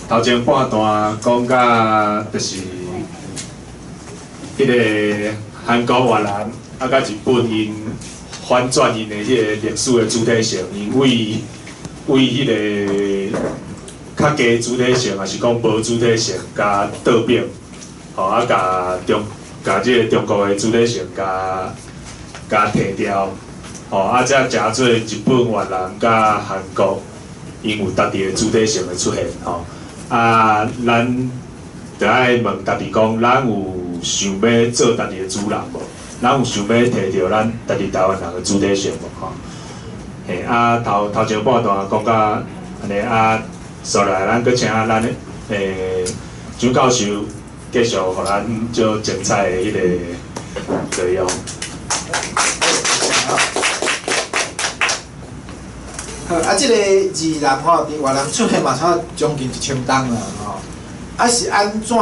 頭前半段講甲就是彼個韓國、越南啊，佮日本𪜶反轉𪜶的彼個歷史的主體性，𪜶為為彼個較低主體性，抑是講無主體性，共倒反，吼啊，共中共這個中國的主體性共共提掉，吼啊，才成做日本、越南佮韓國，𪜶有家己的主體性的出現，吼啊，咱著愛問家己講，咱有想欲做家己的主人無？咱有想欲提著咱家己台灣人的主體性無？吼，嘿啊，頭頭前半段講甲按呢啊，紲來咱閣請咱的蔣教授繼續予咱足精彩的彼個內容。好，啊，這個字南吼，佇越南出現嘛，差將近1000冬啦吼。啊，是按怎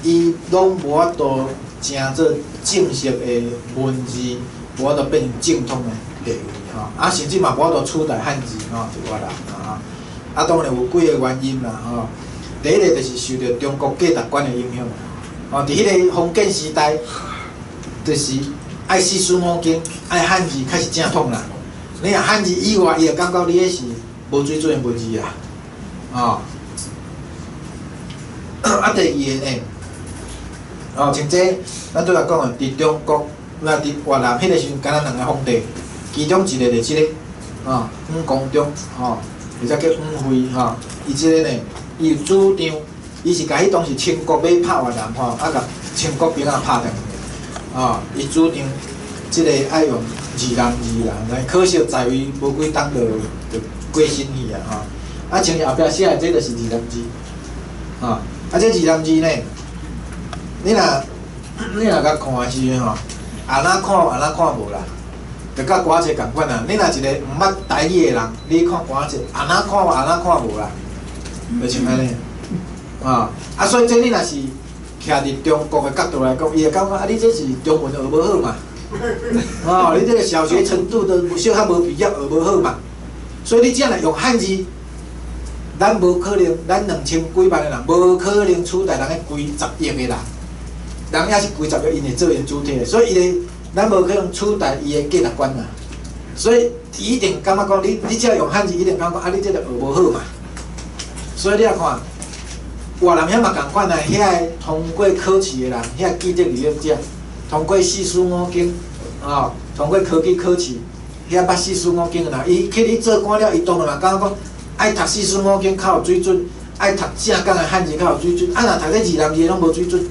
伊攏無法度成做正式的文字，無法度變成正統的地位吼。啊，甚至嘛無法度取代漢字吼，佇越南啊。啊，當然有幾个原因啦吼。第一个就是受著中國價值觀的影響。吼，佇彼个封建時代，就是愛四書五經，愛漢字較是正統啦。你若漢字以外，伊會感覺你彼是無水準的文字啊，哦。啊，第二个呢，哦，像這咱拄才講的，佇中國，那佇越南彼个時陣，敢若兩个皇帝，其中一个就是這个，哦，阮光宗，吼，或者叫阮惠，吼，伊這个呢，伊有主張，伊是共彼當時清國欲拍越南吼，啊，共清國兵仔拍掉去，哦，伊主張這個愛用越南字啦，但可惜在位無幾冬就就過身去啊，吼。啊，像伊後壁寫的這就是越南字，吼。啊，這越南字呢，你若共看的時陣吼，按怎看按怎看無啦，就佮歌冊仝款啊。你若一個毋捌台語的人，你看歌冊，按怎看按怎看無啦，就像按呢，啊，啊，所以這你若是徛佇中國的角度來講，伊會感覺啊，你這是中文學無好嘛。哦，你這個小學程度都小可無畢業，學無好嘛，所以你只若用漢字，咱無可能，咱2000幾萬個人，無可能取代人彼幾十億個人，人也是幾十億，𪜶會做𪜶主體，所以伊个咱無可能取代伊的價值觀啊。所以伊一定感覺講，你你只要用漢字，一定感覺啊，你這個學無好嘛。所以你也看，越南遐嘛仝款啊，遐个通過考試的人，遐既得利益者，通過四書五經，哦，通過科舉考試，遐捌四書五經的人，伊去咧做官了，伊當然嘛感覺講，愛讀四書五經較有水準，愛讀正港的漢字較有水準，啊若讀這越南字攏無水準。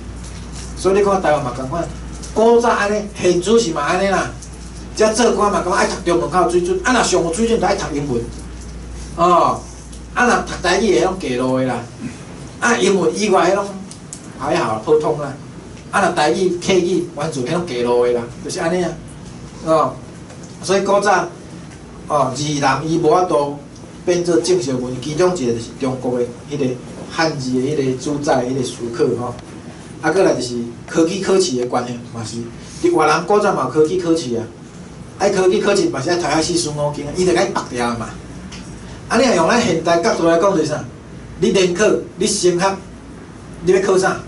所以你看台灣嘛仝款，古早按呢，現主時嘛按呢啦。這做官嘛感覺愛讀中文較有水準，啊若上有水準就愛讀英文，哦，啊若讀台語的攏低路的啦，啊英文以外彼攏還好普通啦。啊，若台語、客語完全彼攏低路的啦，就是按呢啊，哦，所以古早，哦，越南伊無法度變做正式文，其中一個就是中國的彼個漢字的彼個主宰彼個思考吼，啊，閣來就是科舉考試的關係嘛是，佇越南古早嘛有科舉考試啊，愛科舉考試嘛是愛讀遐四書五經啊，伊就共伊縛牢嘛。啊，你若用咱現代角度來講就是啥？你聯考，你升學，你欲考啥？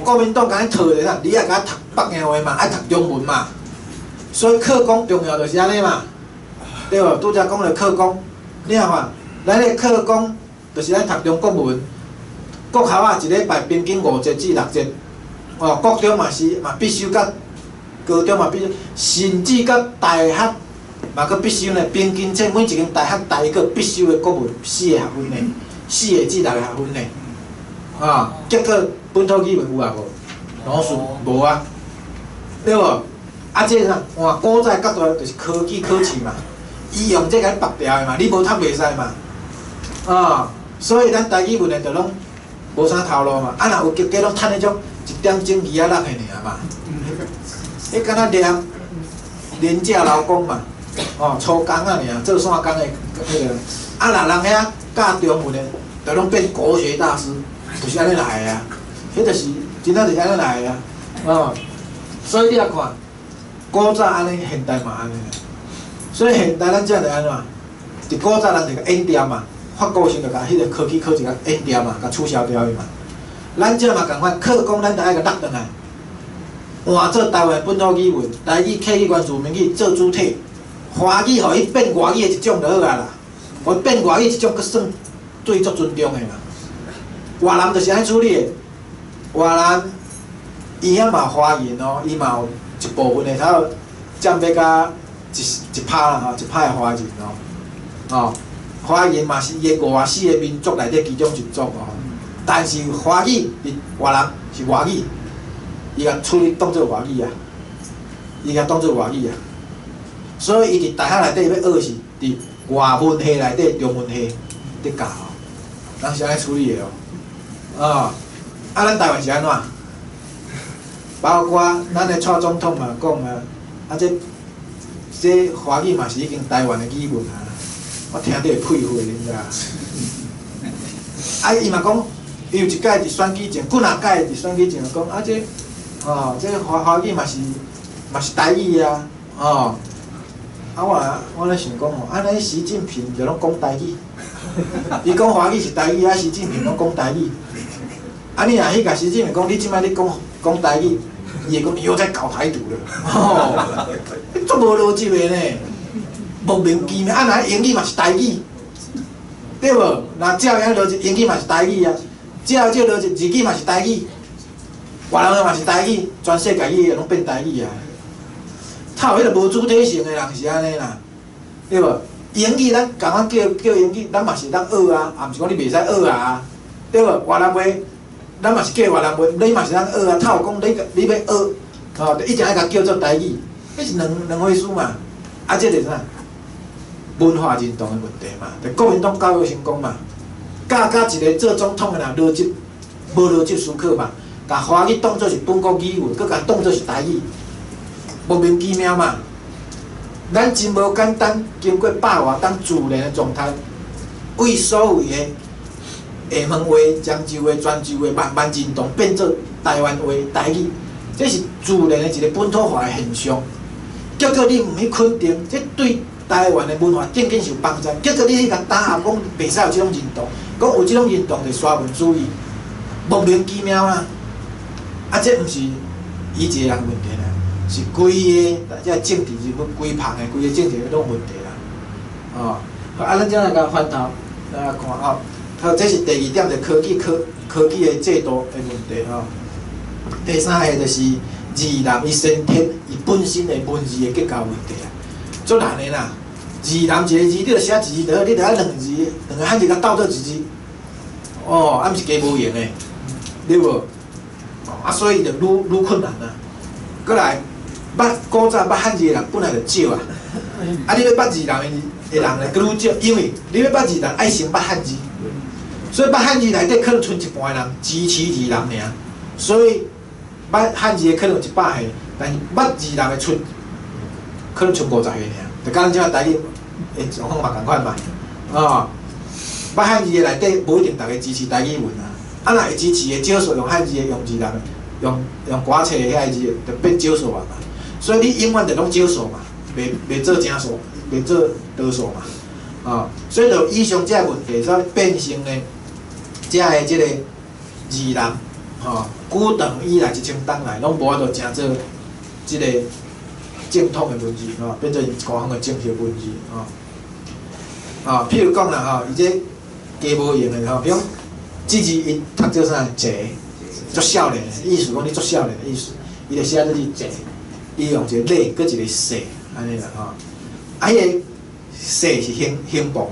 國民黨共你套的啥？你愛共讀北京話嘛，愛讀中文嘛。所以課綱重要就是按呢嘛，對無？拄才講著課綱，你看看，咱的課綱就是咱讀中國文，國校啊一禮拜平均五節至六節，哦，國中嘛是嘛必修，佮高中嘛必修，甚至佮大學嘛閣必修呢。平均這每一間大學大學必修的國文四個學分呢，四個至六個學分呢，啊，結果本土語文有啊無？老師無啊，對無？啊，這啥？換古早角度就是科舉考試嘛，伊用這共你縛牢的嘛，你無讀袂使嘛，啊，所以咱台語文的就攏無啥頭路嘛，啊，若有及格攏趁彼種一點鐘二仔六的爾嘛，彼敢若念廉價勞工嘛，哦，粗工仔爾，做線工的彼個，啊，若人遐教中文的，就攏變國學大師，就是按呢來的啊，彼就是真正就是按呢來的啊，哦，所以你也看。古早按呢，現代嘛按呢。所以現代咱這就按怎？佇古早人就共演念嘛，法國先就共彼个科舉考試共淹掉嘛，共取消掉伊嘛。咱這嘛仝款，靠講咱著愛共落轉來，換做台灣本土語文，台語、客語、原住民語做主體，華語予伊變外語的一種就好啊啦。予變外語一種，閣算對足尊重的啦。越南就是按呢處理的，越南伊遐嘛有華人哦，伊嘛有一部分的，差不多佔欲甲一一趴啦吼，一趴的華人哦，哦，華人嘛是伊的54個民族內底其中一族哦。但是華語佇越南是外語，伊共處理當做外語啊，伊共當做外語啊，所以伊佇大學內底欲學是佇外文系內底中文系佇教，人是按呢處理的哦。啊，啊，咱台灣是按怎？包括咱的蔡總統嘛講啊，啊這這華語嘛是已經台灣的語文啊，我聽著會屁血，你知影？啊，伊嘛講，伊有一擺佇選舉前，幾若擺佇選舉前就講啊這，哦，這華華語嘛是嘛是台語啊，哦，啊我我咧想講吼，按呢習近平就攏講台語，伊講華語是台語，啊習近平攏講台語，啊你若去共習近平講，你這擺咧講講台語，伊會講你又在搞台獨了，吼，足無邏輯的呢，莫名其妙，啊若英語嘛是台語，對無？若照遐邏輯，英語嘛是台語啊，照這邏輯，日語嘛是台語，越南話嘛是台語，全世界語攏變台語啊。透彼个無主體性的人是按呢啦，對無？英語咱仝款叫叫英語，咱嘛是會當學啊，也毋是講你袂使學啊，對無？越南話，咱嘛是叫越南話，你嘛是當學啊。透講你你欲學，吼，一定愛共叫做台語，彼是兩兩回事嘛。啊，這個啥？文化認同的問題嘛，就國民黨教育成功嘛，教甲一个做總統的人邏輯無邏輯思考嘛，共華語當做是本國語文，閣共當做是台語，莫名其妙嘛。咱真無簡單，經過百外冬自然的狀態，為所謂的廈門話、漳州話、泉州話慢慢認同變做台灣話、台語，這是自然的一個本土化的現象。結果你毋去肯定，這對台灣的文化正經是有幫助。結果你去共打壓，講袂使有這種認同，講有這種認同就沙文主義，莫名其妙啊！啊，這毋是伊一個人問題啦，是規个這政治人物規棚的規个政治攏有問題啦。哦，啊，咱這來共翻頭來看吼，好，這是第二點，就科舉科科舉的制度的問題吼。第三个就是字南伊先天伊本身的文字的結構問題啊，足難的啦。字南一個字，你著寫一字就好，你著愛兩字，兩个漢字共鬥做一字。哦，啊，毋是加無閒的，對無？啊，所以就愈愈困難啊。閣來，捌古早捌漢字的人本來就少啊，啊，你欲捌字南的的人咧，閣愈少，因為你欲捌字南愛先捌漢字，所以捌漢字內底可能賰一半的人支持字南爾，所以捌漢字的可能有100歲，但是捌字南的賰可能賰50歲爾，就佮咱這台語的狀況嘛仝款嘛，哦，捌漢字的內底無一定逐个支持台語文啊，啊若會支持的少數用漢字的用字南的，用用歌冊的遐个字就變少數啊嘛，所以你永遠就攏少數嘛，袂袂做正數，袂做多數嘛，哦，所以就以上這個問題所變成呢，這个這个字南，吼，古唐以來1000冬來，攏無法度成做這个正統的文字，吼，變做官方的正式文字，吼。啊，譬如講啦，吼，伊這加無閒的吼，比如講，這字伊讀做啥？濟，足少年的意思，講你足少年的意思，伊就寫做是濟，伊用一個禮，閣一個世，按呢啦吼。啊，彼个世是形形旁，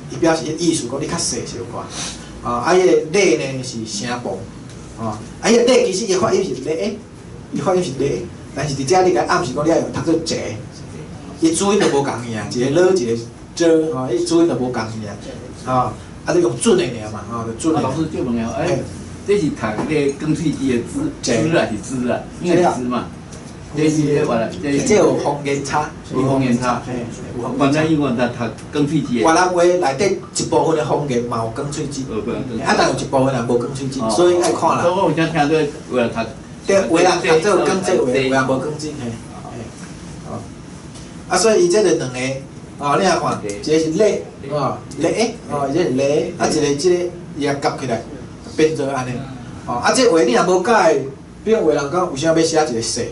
伊表示彼意思講你較細小可。啊，彼个禮呢是聲旁，吼，啊，彼个禮其實伊發音是禮，伊發音是禮，但是佇遮你共暗示講你愛用讀做濟，伊主音就無仝去啊，一個了一個遮，吼，伊主音就無仝去啊，吼，啊，你用準的爾嘛，吼，就準的。老師借問下，欸，這是讀那個鋼喙齒的字，字還是字啊？應該是字嘛。這是越南，這有方言差，有方言差。原來因為讀讀鋼喙齒的。越南話內底一部分的方言嘛有鋼喙齒，啊，但有一部分也無鋼喙齒，所以愛看啦。所以我有聽聽做有人讀。對，有人讀做鋼齒話，有人無鋼齒，嘿，嘿，哦。啊，所以伊這個兩个哦，你若看，一个是咧，哦，咧，哦，這是咧，啊，一个這个伊也夾起來，變做按呢。哦，啊，這話你若無改，比如有人講為啥欲寫一個說，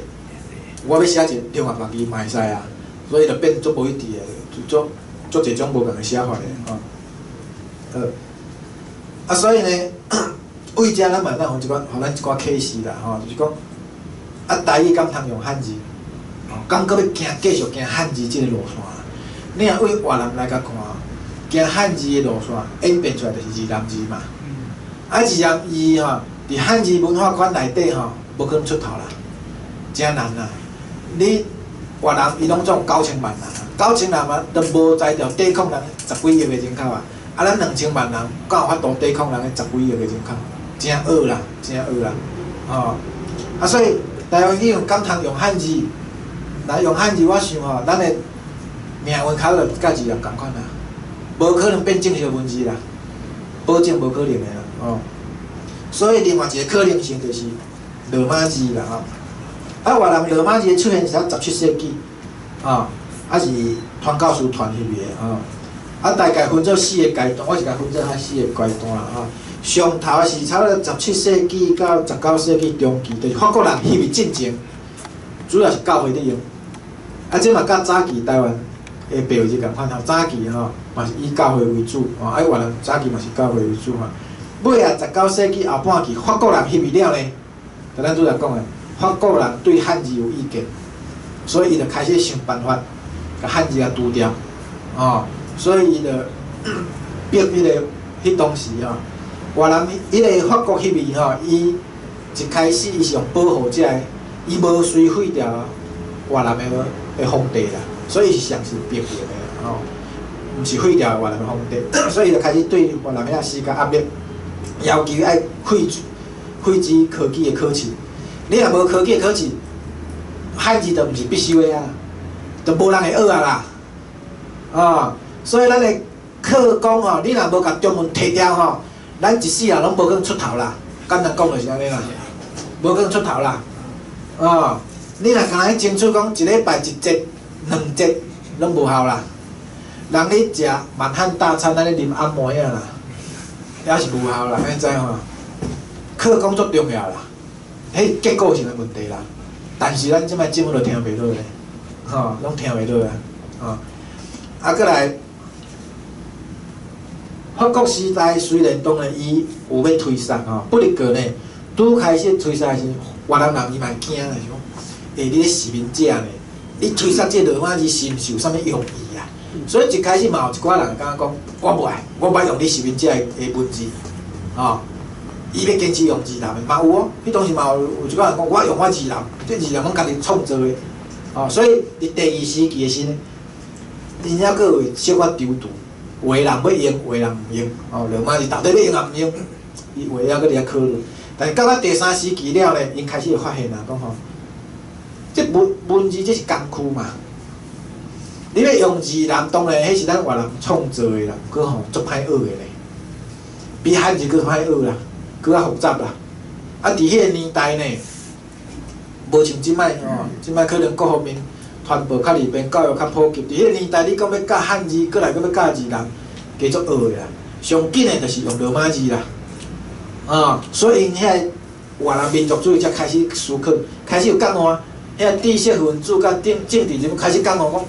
我欲寫一個另外別字嘛會使啊，所以就變足無一致的，就足足濟種無仝的寫法的，吼。好，啊，所以呢，為遮咱嘛會當予一寡，予咱一寡啟示啦，吼，就是講，啊，台語敢通用漢字？哦，敢閣欲行繼續行漢字這个路線？你若對越南來共看，行漢字的路線演變出來就是越南字嘛。啊，越南字吼，佇漢字文化圈內底吼，無可能出頭啦，誠難啦。你越南伊攏總9000萬人，9000萬嘛都無才調抵抗人十幾億的人口啊。啊，咱2000萬人，敢有法度抵抗人的十幾億的人口？誠惡啦，誠惡啦，吼！啊，所以台灣語敢通用漢字，來用漢字，我想吼，咱的命運較就佮字也仝款啦，無可能變正式文字啦，保證無可能的啦，吼。所以另外一個可能性就是羅馬字啦，吼。啊，越南羅馬字的出現是佇17世紀，吼，啊是傳教士傳入去的，吼。啊，大概分做四個階段，我是共分做遐四個階段啦，吼。上頭是差不多17世紀到19世紀中期，就是法國人入去進前，主要是教會佇用。啊，這嘛佮早期台灣的白話字仝款吼，早期吼嘛是以教會為主，吼，啊越南早期嘛是教會為主吼。尾仔19世紀後半期，法國人入去了呢，就咱拄才講的，法國人對漢字有意見，所以伊就開始想辦法，共漢字共除掉，吼，所以伊就逼彼個彼當時吼。越南彼个法國入去吼，伊一開始伊是用保護這个，伊無隨廢掉越南的的皇帝啦，所以伊是上是逼入的吼，毋是廢掉越南的皇帝，所以伊就開始對越南遐施加壓力，要求愛廢廢止科舉的考試。你若無科舉的考試，漢字就毋是必修的啊，就無人會學啊啦，啊，所以咱的課綱吼，你若無共中文提掉吼，咱一世人攏無可能出頭啦，簡單講就是按呢啦，無可能出頭啦，哦，你若干焦去爭取講一禮拜一節、兩節，攏無效啦。人咧食滿漢大餐，咱咧啉按摩仔啦，也是無效啦，你知吼？課綱足重要啦，彼結構性的問題啦。但是咱這擺政府都聽袂落咧，吼，攏聽袂落啊，吼。啊，閣來。法國時代雖然當然伊有欲推捒吼，不過呢，拄開始推捒的時，越南人伊嘛會驚啦，是講，欸，你咧殖民者呢？你推捒這羅馬字是毋是有啥物用意啊？所以一開始嘛有一寡人感覺講，我無愛，我無愛用你殖民者的文字，吼，伊欲堅持用越南的嘛有哦，彼當時嘛有有一寡人講，我用我越南，這越南攏家己創造的，吼，所以佇第二時期的時呢，𪜶猶閣有小可躊躇。有的人欲用，有的人毋用，吼，羅馬字到底欲用抑毋用？伊有的猶閣佇遐考慮。但是到了第三時期了呢，𪜶開始會發現啊，講吼，這文文字這是工具嘛，你欲用越南，當然彼是咱越南創造的啦，毋過吼足歹學的咧，比漢字閣歹學啦，閣較複雜啦。啊，佇彼個年代呢，無像這擺吼，這擺可能各方面傳播較利便，教育較普及。佇彼個年代，你講欲教漢字，閣來閣欲教越南，加足學的啦。上緊的就是用羅馬字啦，啊，所以𪜶遐越南民族主義才開始思考，開始有覺悟啊。遐知識分子佮政政治人物開始覺悟講，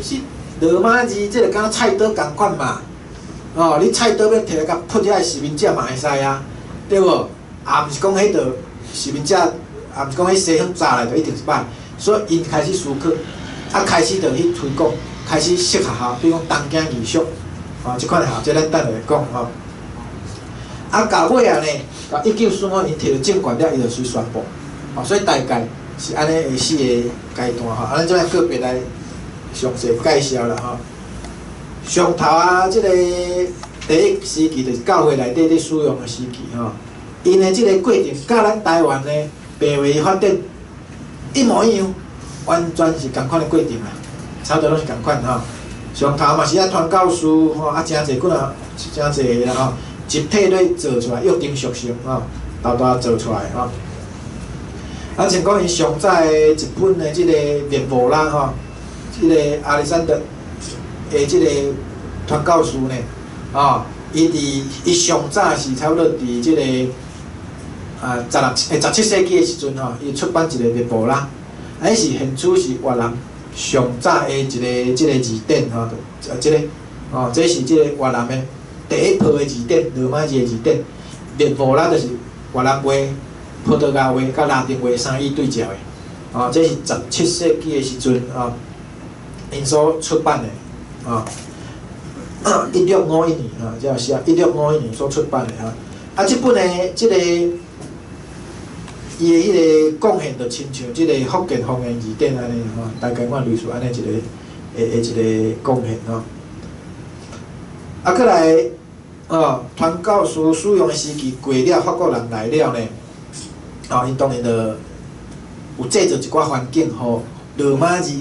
其實羅馬字這個敢若菜刀仝款嘛，哦，你菜刀欲提來共噗遐殖民者嘛會使啊，對無？也毋是講彼著殖民者，也毋是講彼西方炸來就一定是歹。所以𪜶開始思考，啊，開始就去推廣，開始設學校，比如講東京義塾，哦，這款學校，這咱等下會講吼。啊，到尾仔呢，到1945年摕著政權了，伊就隨宣布，哦，所以大概是按呢的四個階段吼。啊，咱這擺個別來詳細介紹啦吼。上頭啊，這個第一時期就是教會內底咧使用的時期吼，𪜶的這個過程，佮咱台灣的白話發展一模一樣，完全是仝款的過程啦，差不多攏是仝款吼。上頭嘛是遐傳教士吼，啊，誠濟幾若誠濟個啦吼，集體咧做出來約定俗成吼，沓沓做出來吼。啊，像講𪜶上早的一本的這個獵巫啦吼，這個亞歷山德的這個傳教士呢，哦，伊佇伊上早是差不多佇這個16、17世紀的時陣吼，伊出版一個列薄啦，啊，彼是現處是越南上早的一個這個字典吼，這個，哦，這是這個越南的第一部的字典，羅馬字的字典，列薄啦就是越南話、葡萄牙話佮拉丁話三語對照的，哦，這是17世紀的時陣哦，𪜶所出版的，哦，1651年啊，這有寫1651年所出版的哈，啊，這本的這個伊的彼個貢獻就親像這個福建方言字典按呢吼，大概看類似按呢一個的一個貢獻吼。啊，閣來哦，傳教士使用的時期過了，法國人來了呢，哦，𪜶當然就有製造一寡環境，予羅馬字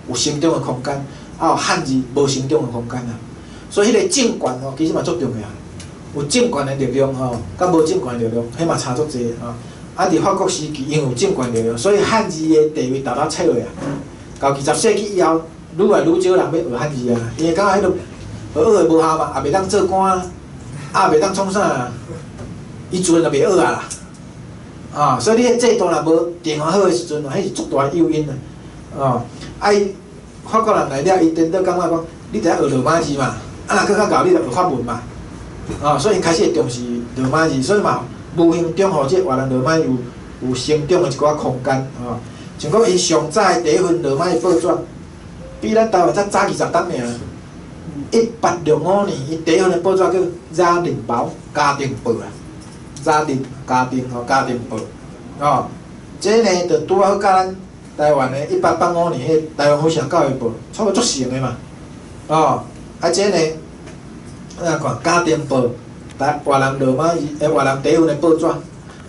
有成長的空間，啊，予漢字無成長的空間啊。所以彼個政權吼，其實嘛足重要。有政權的力量吼，佮無政權的力量，彼嘛差足濟吼。啊，佇法國時期，因為有政權力量，所以漢字的地位沓沓切落啊。到20世紀以後，愈來愈少人欲學漢字啊，因為感覺彼落學的無效嘛，也袂當做官，啊也袂當創啥啊，伊自然就袂學啊啦。啊，所以你彼制度若無定好的時陣，彼是足大的誘因啊。哦，啊伊法國人來了，伊顛倒感覺講，你著愛學羅馬字嘛，啊若閣較𠢕，你著學法文嘛。啊，所以𪜶開始會重視羅馬字，所以嘛，無形中予這越南羅馬字有成長的一寡空間。哦，像講伊上早的第一份羅馬字報紙，比咱台灣才早20冬爾。1865年，伊第一份的報紙叫《家庭報》，家庭報啊，家庭家庭吼，家庭報。哦，這呢就拄好佮咱台灣的1885年彼台灣府城教育報，差不多足像的嘛。哦，啊這呢，咱看家庭報，台越南羅馬字，越南第一份的報紙，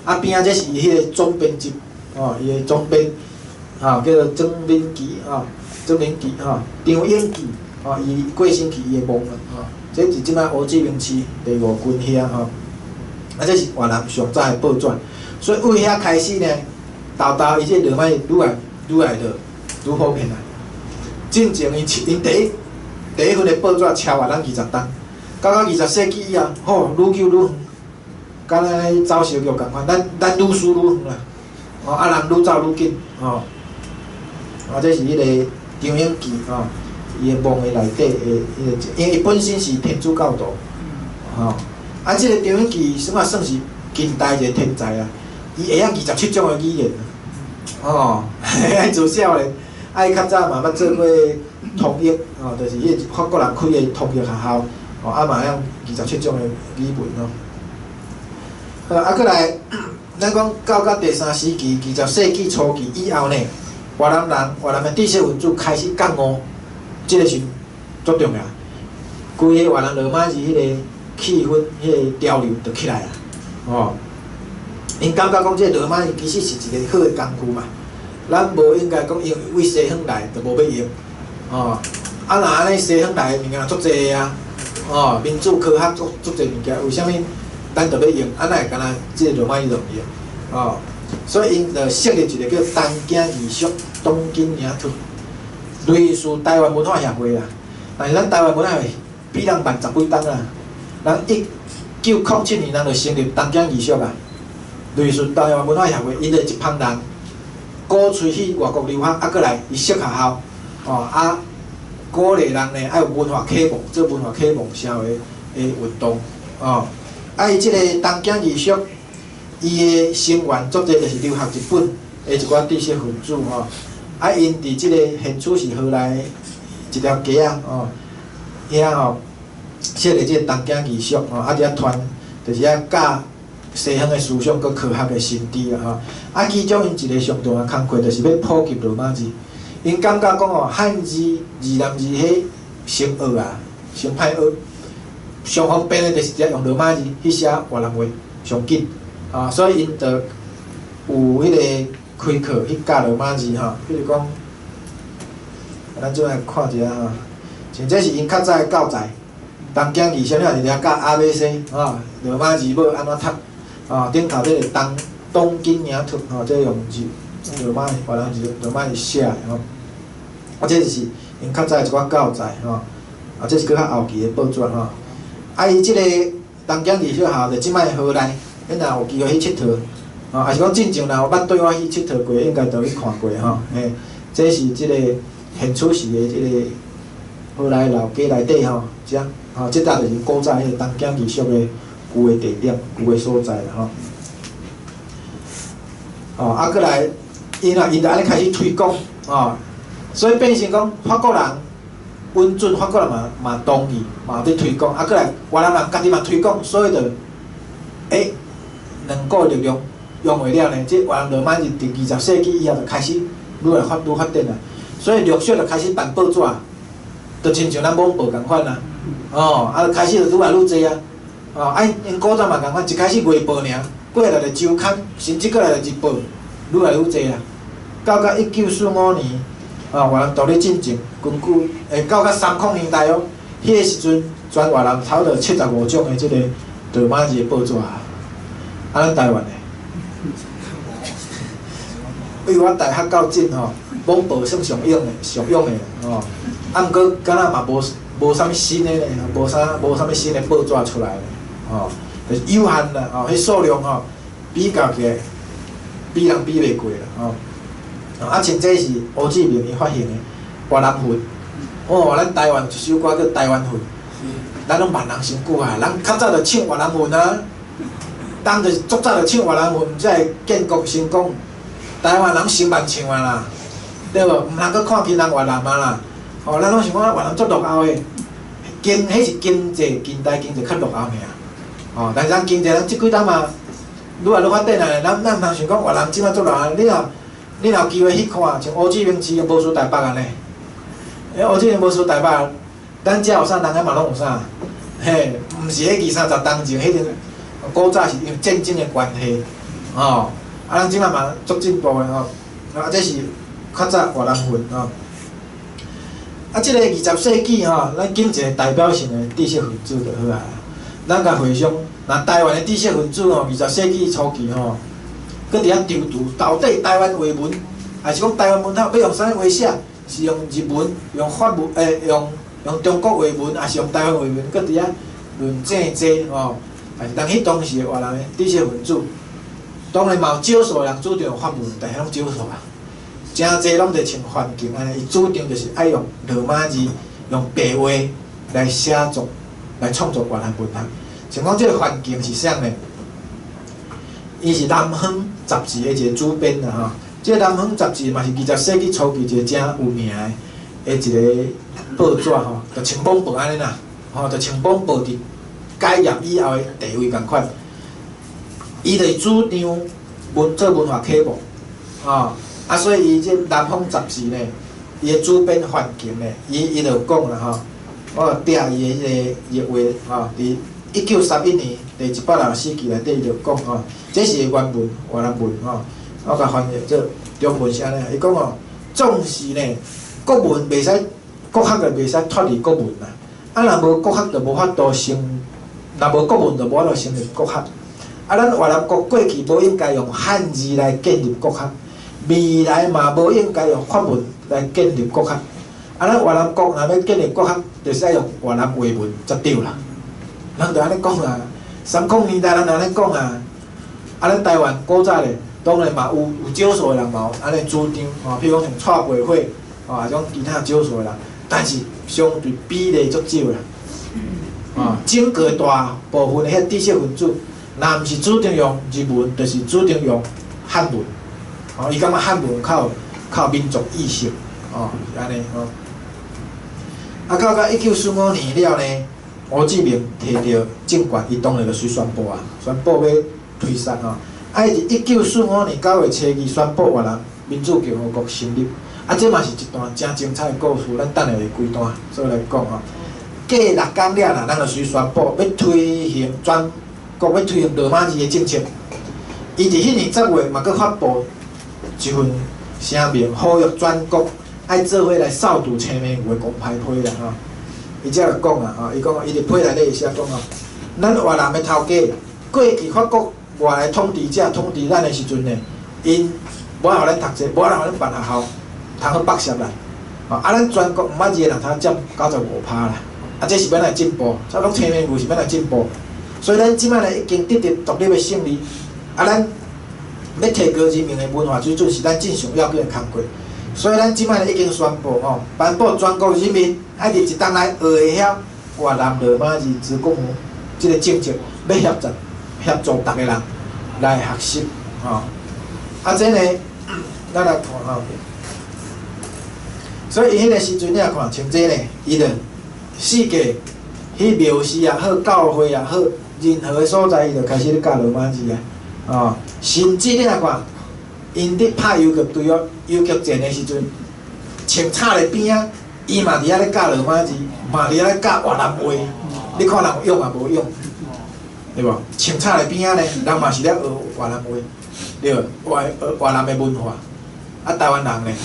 啊邊仔這是伊彼個總編輯，哦，伊的總編，吼，叫做曾敏琪，吼，曾敏琪，吼，張永記，吼，伊過身去伊的墓啊，吼，這是這擺胡志明市第五郡遐吼，啊，這是越南上早的報紙，所以為遐開始呢，沓沓伊這羅馬字愈來愈來就愈普遍啊。進前𪜶𪜶第一份的報紙超越咱20冬，到20世紀以後，吼，愈久愈遠，敢若走小腳仝款，咱愈輸愈遠啦，吼，啊人愈走愈緊，吼，啊，這是彼個張永記吼，伊的墓的內底的彼個，因為伊本身是天主教徒，吼，啊，這個張永記算是近代一個天才啊，伊會曉27種的語言，吼，自少年，啊，伊較早嘛捌做過通譯，吼，就是彼個法國人開的通譯學校，吼，啊嘛會曉27種的語文吼。好，啊，閣來，咱講到甲第三時期，20世紀初期以後呢，越南人、越南的知識分子開始覺悟，這個是足重要。規个越南羅馬字彼個氣氛、彼個潮流就起來啊，吼。𪜶感覺講，這個羅馬字其實是一個好的工具嘛，咱無應該講因為對西方來就無欲用，吼。啊，若按呢西方來的物件足濟啊，吼，民主科學足足濟物件，為啥物咱就欲用？啊，哪會敢若這個羅馬字就毋用？吼，所以𪜶就設立一個叫東京義塾東京雅圖，類似台灣文化協會啦。但是咱台灣文化協會比人慢十幾冬啊。人1907年，人就成立東京義塾啊，類似台灣文化協會，𪜶就一幫人鼓吹去外國留學，啊，閣來伊設學校，吼啊，鼓勵人呢愛有文化啟蒙，做文化啟蒙社會的運動，哦。啊，伊這個東京義塾，伊的成員足濟就是留學日本的一寡知識分子吼。啊，𪜶佇這個現處是河內一條街仔吼，遐吼設立這個東京義塾吼，啊，佇遐傳，就是遐教西方的思想佮科學的新知啊吼。啊，其中𪜶一個上重要工課就是欲普及羅馬字。𪜶感覺講吼，漢字、越南字彼先學啊，先歹學。上方便的就是直接用羅馬字去寫越南話上緊，啊，所以𪜶就有彼個開課去教羅馬字吼。比如講，咱這來看一下吼，像這是𪜶較早的教材，東京義塾你看佇遐教 A B C 吼，羅馬字母按怎讀，啊，頂頭這個東京雅圖吼，這用字羅馬越南字羅馬字寫的吼，啊，這就是𪜶較早的一寡教材吼。啊，這是閣較後期的報紙吼。啊，伊這個東京藝術學校就這擺河內，恁若有機會去𨑨迌，吼，抑是講進前若有捌綴我去𨑨迌過，應該都去看過吼。嘿，這是這個現處時的這個河內老街內底吼，遮吼，這搭就是古早彼個東京藝術的舊的地點、舊的所在啦吼。哦，啊，閣來，𪜶啊，𪜶就按呢開始推廣，哦，所以變成講法國人允准法國人嘛嘛同意，嘛有佇推廣，啊，閣來越南人家己嘛推廣，所以就，欸，兩股力量融會了呢，這越南羅馬字佇20世紀以後就開始愈來發愈發展啊，所以陸續就開始辦報紙，就親像咱網報仝款啊，哦，啊，開始就愈來愈濟啊，哦，啊，𪜶古早嘛仝款，一開始月報爾，過來就週刊，甚至過來就日報，愈來愈濟啊。到1945年，啊，越南獨立進前，根據，欸，到30年代哦，彼个時陣，全越南差不多75種的這個羅馬字的報紙啊。啊，咱台灣的，對我大學到今吼，網報算上用的、上用的吼。啊，毋過敢若嘛無無啥物新的咧，無啥無啥物新的報紙出來吼，就是有限啦，吼，彼數量吼比較起來，比人比袂過啦，吼。啊，像這是胡志明伊發行的越南文，哦，咱台灣一首歌叫《台灣魂》，咱攏萬人身軀啊，人較早就唱越南文啊，當就是足早就唱越南文，才會建國成功。台灣人先慢唱啊啦，對無？毋通閣看輕人越南啊啦，吼，咱攏想講越南足落後的，經彼是經濟近代經濟較落後爾，吼，但是咱經濟咱這幾冬嘛愈來愈發展啊，咱咱毋通想講越南這擺足落後，你若有機會去看，像胡志明市無輸台北按呢，欸，胡志明無輸台北，咱遮有啥，人遐嘛攏有啥，嘿，毋是彼二三十冬前，彼陣古早是因為戰爭的關係，吼，啊，咱這擺嘛足進步的吼，啊，這是較早越南文吼，啊，這個20世紀吼，咱揀一個代表性的知識分子就好啊。咱共回想，若台灣的知識分子吼，20世紀初期吼，閣佇遐籌圖，到底台灣話文，還是講台灣文學欲用啥物話寫？是用日文、用法文、欸，用用中國話文，還是用台灣話文？閣佇遐論政治吼。但是當彼當時的越南的知識分子，當然嘛有少數人主張用法文，但是攏少數啊。誠濟攏就像環境按呢，伊主張就是愛用羅馬字、用白話來寫作、來創作越南文學。像講這個環境是啥呢？伊是南方雜誌的一個主編啦吼。這個南方雜誌嘛是20世紀初期一個誠有名的一個報紙吼，就像網報按呢啦，吼，就像網報佇解嚴以後的地位仝款。伊就是主張文做文化啟蒙，吼，啊，所以伊這南方雜誌呢，伊的主編環境呢，伊就講啦吼，我掠伊的彼個話吼，佇1931年第164期內底伊就講吼，這是原文越南文吼，我共翻譯做中文是按呢，伊講吼，總是呢，國文袂使，國學就袂使脫離國文啦，啊，若無國學就無法度成，若無國文就無法度成立國學。啊，咱越南國過去無應該用漢字來建立國學，未來嘛無應該用法文來建立國學。啊，咱越南國若欲建立國學，就是愛用越南話文才對啦。人就按呢講啊，30年代人就按呢講啊。啊，咱台灣古早咧，當然嘛有有少數的人嘛有按呢主張，吼，譬如講像蔡培慧，吼，啊種其他少數的人，但是相對比例足少啦。啊，整個大部分的彼知識分子，若毋是主張用日文，就是主張用漢文。吼，伊感覺漢文較有較有民族意識，吼，是按呢吼。啊，到1945年了呢，胡志明提著政權，伊當然就隨宣布啊，宣布欲推捒吼。啊，伊佇1945年9月初二宣布越南民主共和國成立。啊，這嘛是一段誠精彩的故事，咱等下會規段做來講吼。過六工了啦，咱就隨宣布欲推行全國欲推行羅馬字的政策。伊佇彼年10月嘛，閣發布一份聲明，呼籲全國愛做伙來掃除青糜牛的公歹批啦吼。伊才會講啊，吼，伊講伊佇批內底會寫講吼，咱越南的頭家過去法國外來統治者統治咱的時陣呢，𪜶無愛予咱讀冊，無愛予咱辦學校，通好剝削咱。吼，啊，咱全國毋捌字的人，通佔95%啦。啊，這是欲來進步，差不多青面具是欲來進步。所以咱這擺呢已經得到獨立的勝利，啊，咱欲提高人民的文化水準是咱真上要緊的工課。所以咱這擺呢已經宣布吼，頒布全國人民愛佇一冬內學會曉越南羅馬字之國語這个政策，欲協助逐个人來學習吼。啊，這呢，咱來看吼。所以伊彼个時陣你若看，像這呢，伊就四界去廟寺也好，教會也好，任何的所在，伊就開始咧教羅馬字啊，哦，甚至你若看，𪜶佇拍游擊隊哦，游擊戰的時陣，穿插咧邊仔，伊嘛佇遐咧教羅馬字，嘛佇遐咧教越南話，你看人有用抑無用？對無？穿插咧邊仔咧，人嘛是咧學越南話，對無？學越南的文化，啊，台灣人咧，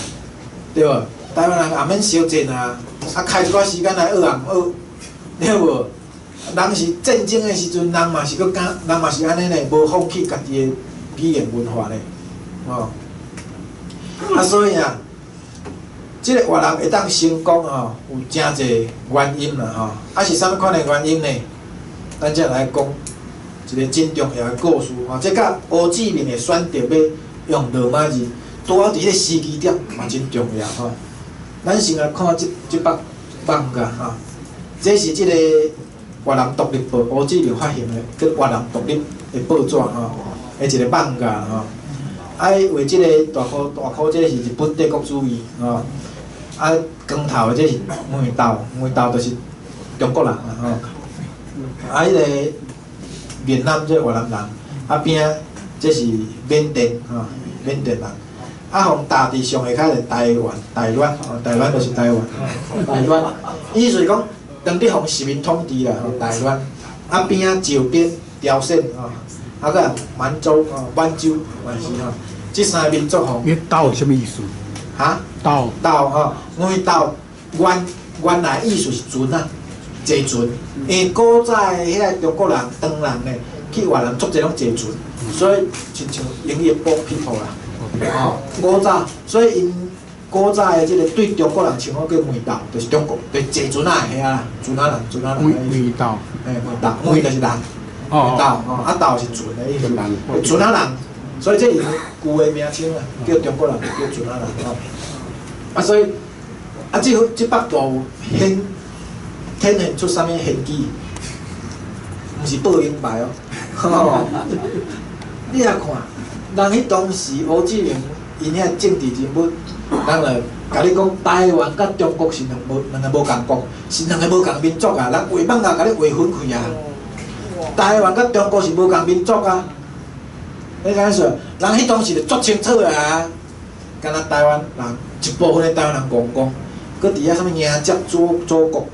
對無？台灣人也免相戰啊，啊，開一寡時間來學也毋學，對無？人是戰爭的時陣，人嘛是閣敢，人嘛是按呢呢，無放棄家己的語言文化咧，哦。啊，所以啊，這个越南會當成功吼，有誠濟原因啦吼。啊，是啥物款的原因呢？咱才來講一个真重要的故事吼。這佮胡志明的選擇欲用羅馬字，拄好佇彼个時機點嘛真重要吼。咱先來看這幅網架吼，這是這个越南獨立報，胡志明發行的叫越南獨立的報紙吼，的一个網架吼。啊，伊畫這个大箍大箍，這个是日本帝國主義吼。啊，光頭的這是毛豆，毛豆就是中國人啦吼。啊，彼个越南這越南人，啊邊仔這是緬甸吼，緬甸人。啊，予踏佇上下跤是台灣，台灣，吼，台灣就是台灣，台灣。意思是講，當佇予殖民統治啦，吼，台灣。啊，邊仔石邊、朝鮮吼，啊閣滿洲吼，滿洲嘛是吼，這三个民族吼。你豆是啥物意思？哈？豆豆吼，因為豆原來意思是船啊，坐船。因為古早的彼个中國人、唐人呢，去越南足濟攏坐船，所以親像英語的 boat people 啦。吼，古早，所以𪜶古早的這个對中國人稱呼叫毛豆，就是中國，就是坐船仔的遐啦，船仔人，船仔人。毛豆。嘿，毛豆，毛就是人，毛豆吼，啊豆是船的意思，船仔人，所以這是舊的名稱啊，叫中國人叫船仔人吼。啊，所以啊，這幅圖顯現出啥物玄機？毋是報應牌哦，吼！你若看，人彼當時胡志明𪜶遐政治人物，人就共你講，台灣佮中國是兩個無仝國，是兩個無仝民族啊！人畫艋舺共你劃分開啊！台灣佮中國是無仝民族啊！你知影說？人彼當時就足清楚啊！敢若台灣人一部分的台灣人戇戇，閣佇遐啥物迎接祖國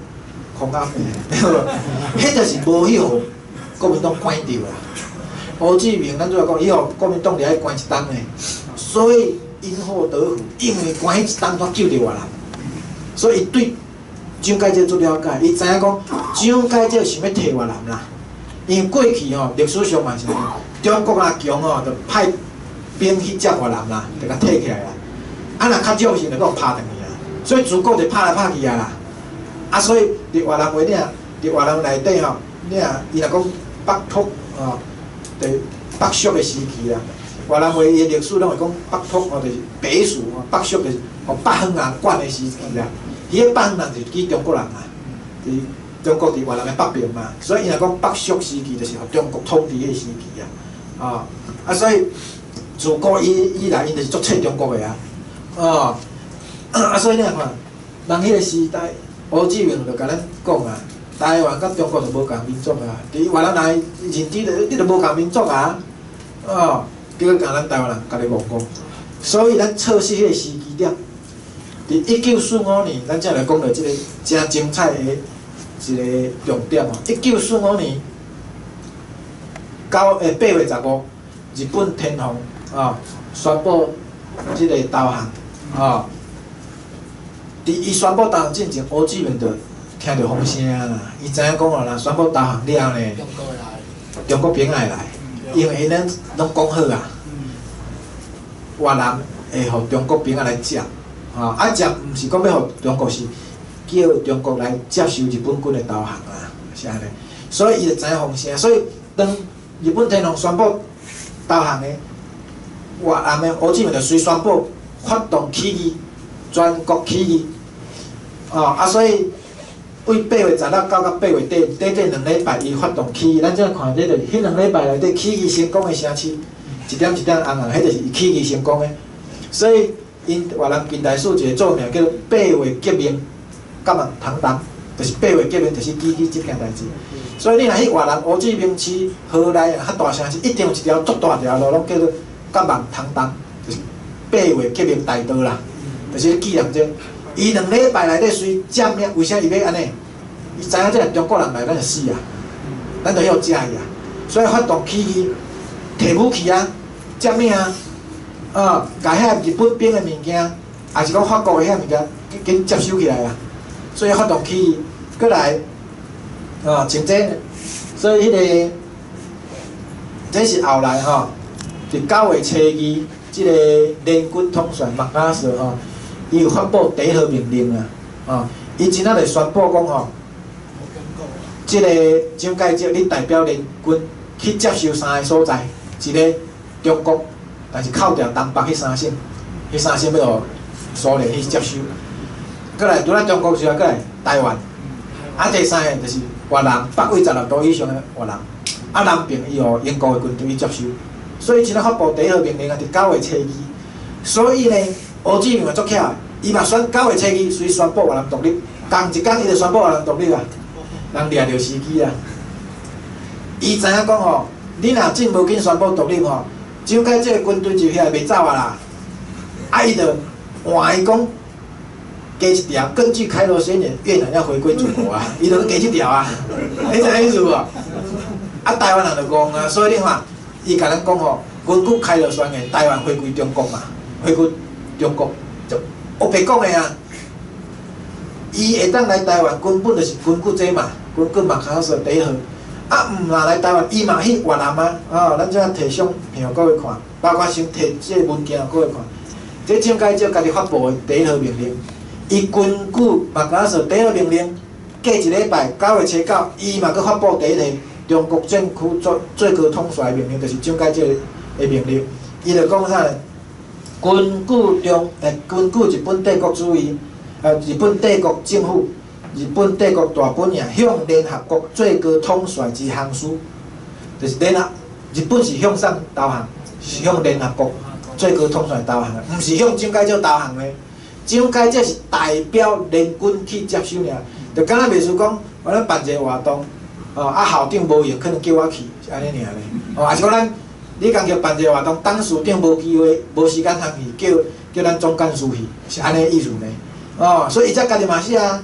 空暗的，對無？彼就是無去予國民黨關著啦。胡志明，咱主要講，伊予國民黨佇遐關一冬呢，所以因禍得福，因為關彼一冬才救著越南，所以伊對蔣介石足了解，伊知影講蔣介石想欲退越南啦，因為過去吼歷史上嘛是，中國若強吼，就派兵去佔越南啦，就共退起來啦。啊，若較弱時就閣予拍轉去啊，所以祖國就拍來拍去啊啦。啊，所以佇越南話你若佇越南內底吼，你若伊若講北拓吼，就北蜀的時期啦。越南話伊的歷史攏會講北拓吼，就是北蜀吼，北蜀就是予北方人管的時期啦。彼個北方人就是指中國人啊，佇中國佇越南的北邊嘛，所以伊若講北蜀時期，就是予中國統治彼個時期啊。啊，所以自古以來，𪜶就是足切中國的啊。哦，啊，所以你若看，人彼個時代，胡志明就共咱講啊，台灣佮中國就無仝民族啊，佇越南人認知就你就無仝民族啊，哦，結果共咱台灣人家己戇戇，所以咱錯失彼個時機點。佇1945年，咱才來講著這个誠精彩的一个重點哦。1945年8月15，日本天皇啊宣布這个投降啊。佇伊宣布投降進前，胡志明就聽著風聲啊啦，伊知影講啊啦，宣布投降了呢，中國兵會來，因為𪜶咧攏講好啊，越南會予中國兵仔來佔，啊佔毋是講欲予中國是，叫中國來接受日本軍的投降啊，是按呢。所以伊就知影風聲，所以當日本天皇宣布投降的，越南的胡志明就隨宣布發動起義，全國起義。哦，啊，所以對8月16到甲8月底，短短2禮拜，伊發動起義。咱這看，這就是彼2禮拜內底起義成功的城市，一點一點紅紅，彼就是伊起義成功的。所以，𪜶越南近代史一個著名叫做八月革命，革命tháng tám，就是八月革命，就是起義這件代誌。所以你若去越南胡志明市河內較大城市，一定有一條足大條路，攏叫做革命tháng tám，就是八月革命大道啦，就是紀念這個。伊2禮拜內底隨佔領，為啥伊欲按呢？伊知影這中國人來，咱就死啊，咱就予食去啊。所以發動起義，提武器啊，佔領啊，啊，共遐日本兵的物件，抑是講法國的遐物件，緊接收起來啊。所以發動起義，閣來，啊，像這，所以彼個，這是後來吼，佇9月初2，這個聯軍統帥麥阿瑟吼，伊有發布第一號命令啊，啊，伊真仔就宣布講吼，這個蔣介石你代表聯軍去接收三个所在，一个中國，但是扣掉東北彼三省，彼三省欲予蘇聯去接收。閣來除了中國之外，閣來台灣，啊，第三个就是越南，北緯16度以上的越南，啊，南邊伊予英國的軍隊去接收，所以真仔發布第一號命令啊，佇9月初2。所以呢，胡志明嘛足巧的，伊嘛選9月初2隨宣布越南獨立，仝一工伊就宣布越南獨立啊，人掠著時機啊。伊知影講吼，你若真無緊宣布獨立吼，蔣介石軍隊就遐袂走啊啦。啊，伊就換伊講加一條，根據開羅宣言，越南要回歸祖國啊，伊就加這條啊，你知影意思無？啊，台灣人就戇啊，所以你看，伊共咱講吼，根據開羅宣言，台灣回歸中國嘛，回歸中國就烏白講的啊。伊會當來台灣，根本就是根據這嘛，根據麥卡瑟第一號。啊，毋若來台灣，伊嘛去越南啊，哦，咱這摕相片予各位看，包括先摕這個文件予各位看。這蔣介石家己發布的第一號命令，伊根據麥卡瑟第一號命令，過一禮拜9月初9，伊嘛閣發布第一個中國戰區最最高統帥命令，就是蔣介石的命令。伊就講啥呢？根據中，根據日本帝國主義，日本帝國政府，日本帝國大本營向聯合國最高統帥之函書，就是聯合日本是向啥投降？是向聯合國最高統帥投降的，毋是向蔣介石投降的。蔣介石是代表聯軍去接收爾，就敢若袂輸講，我咱辦一個活動，哦，啊校長無閒，可能叫我去，是按呢爾咧。哦，抑是講咱，你共叫辦一個活動，董事長無機會、無時間通去，叫叫咱總幹事去，是按呢意思呢。哦，所以伊才家己嘛是啊。